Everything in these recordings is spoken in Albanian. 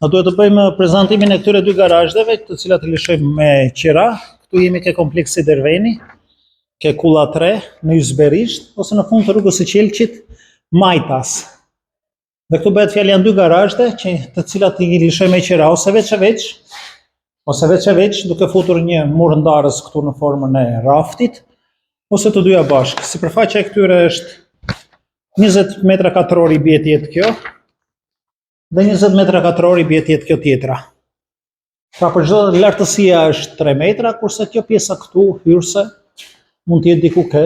Na duhet të bëjmë prezantimin e këtyre dy garazhdeve, të cilat i lëshojmë me qira. Këtu jemi ke kompleksi Derveni, ke Kulla 3 në Yzberisht ose në fund të rrugës së Qelqit, Majtas. Dhe këtu bëhet fjalë janë dy garazhde që të cilat i lëshojmë me qira ose veç e veç, ose veç e veç duke futur një mur ndarës këtu në formën e raftit, ose të dyja bashkë. Sipërfaqja e këtyre është 20 metra katror i bie të jetë kjo, dhe 20 metra katror i bie të jetë kjo tjetra. Pra për çdo lartësia është 3 metra, kurse kjo pjesa këtu hyrëse mund të jetë diku ke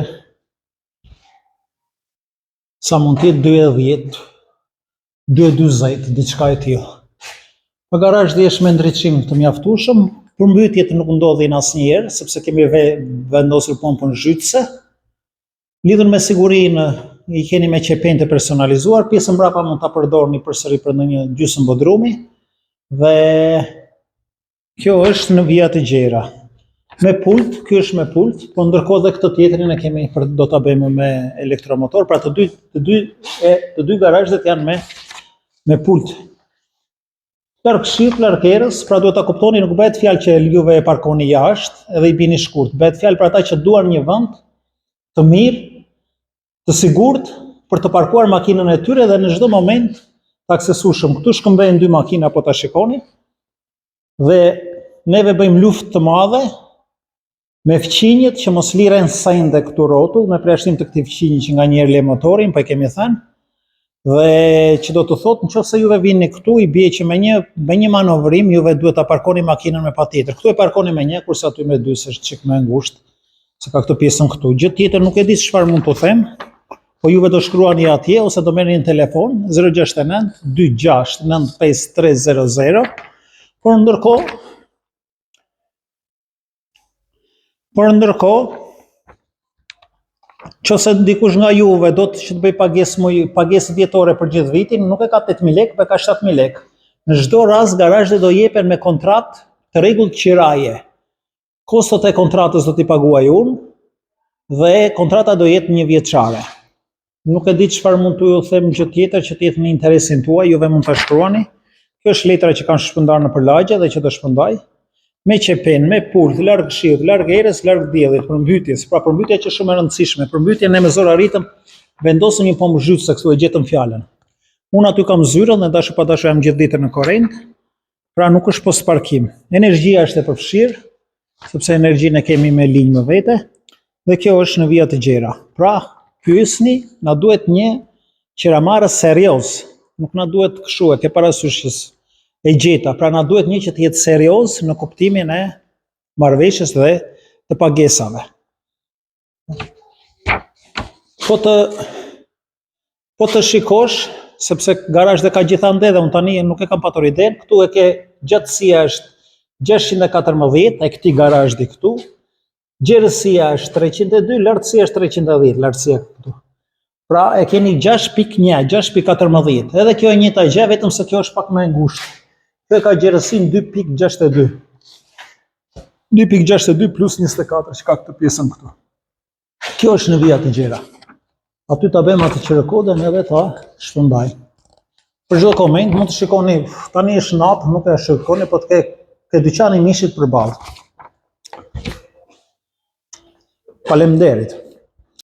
sa mund të jetë 2,10, 2,40, diçka e tillë. Po garazhdi është me ndriçim të mjaftueshëm, përmbytjet nuk ndodhin asnjëherë sepse kemi vendosur pompën zhytëse. Lidhur me sigurinë, i keni me qepen të personalizuar, pjesën mbrapa mund ta përdorni përsëri për ndonjë gjysmë bodrumi dhe kjo është në vija të gjera. Me pult, ky është me pult, po ndërkohë dhe këtë tjetrin e kemi për do ta bëjmë me elektromotor, pra të dy të dy e të dy garazhdet janë me me pult. Larg shiut, larg erës, pra duhet ta kuptoni, nuk bëhet fjalë që juve e parkoni jashtë edhe i bini shkurt. Bëhet fjalë për ata që duan një vend të mirë, të sigurt për të parkuar makinën e tyre dhe në çdo moment të aksesueshëm. Këtu shkëmbejnë dy makina po ta shikoni. Dhe neve bëjmë luftë të madhe Me fqinjët që mos liren sende këtu rrotull, me përjashtim të këtij fqinji që nganjëherë le motorin, po e kemi thënë, dhe që do të thotë, në qoftë se juve vini këtu, i bie që me një, me një manovrim, juve duhet ta parkoni makinën me patjetër. Këtu e parkoni me një, kurse aty me dy, se është çik më e ngushtë, se ka këtë pjesën këtu. Gjë tjetër nuk e di çfarë mund të them, po juve do shkruani atje ose do merrni në telefon 069 26 95 300, por ndërkohë Por ndërkohë, qoftë se dikush nga juve do të që të bëj pagesë muj, pagesë vjetore për gjithë vitin, nuk e ka 8000 lekë, po e ka 7000 lekë. Në çdo rast garazhet do jepen me kontratë të rregullt qiraje. Kostot e kontratës do t'i paguaj unë dhe kontrata do jetë një vjeçare. Nuk e di çfarë mund t'ju them gjë tjetër që të jetë në interesin tuaj, juve mund ta shkruani. Kjo është letra që kam shpërndarë nëpër lagje dhe që do shpërndaj. Me qepen, me pult, larg shiut, larg erës, larg diellit, përmbytjes. Pra përmbytja që është shumë e rëndësishme. Përmbytjen ne me zor arritëm vendosëm një pompë zhytëse këtu e gjetëm fjalën. Unë aty kam zyrën dhe dashur pa dashur jam gjithë ditën në korrent. Pra nuk është post parkim. Energjia është e përfshirë, sepse energjinë e kemi me linjë më vete, dhe kjo është në vija të gjera. Pra, pyesni, na duhet një qiramarrës serioz, nuk na duhet kështu, e ke parasysh që e gjeta, pra na duhet një që të jetë serioz në kuptimin e marrëveshjes dhe të pagesave. Po të po të shikosh, sepse garazhde ka gjithandej dhe unë tani nuk e kam patur idenë, këtu e ke gjatësia është 614 e këtij garazhdi këtu, gjerësia është 302, lartësia është 310, lartësia këtu. Pra e keni 6.1, 6.14. Edhe kjo e njëjta gjë, vetëm se kjo është pak më e ngushtë. Kjo e ka gjerësinë 2.62. 2.62 plus 24 që ka këtë pjesën këtu. Kjo është në vija të gjera. Aty ta bëjmë atë QR kodën edhe ta shpërndaj. Për çdo koment mund të shikoni, tani është natë, nuk e shikoni, po të ke ke dyqani i mishit përballë. Faleminderit.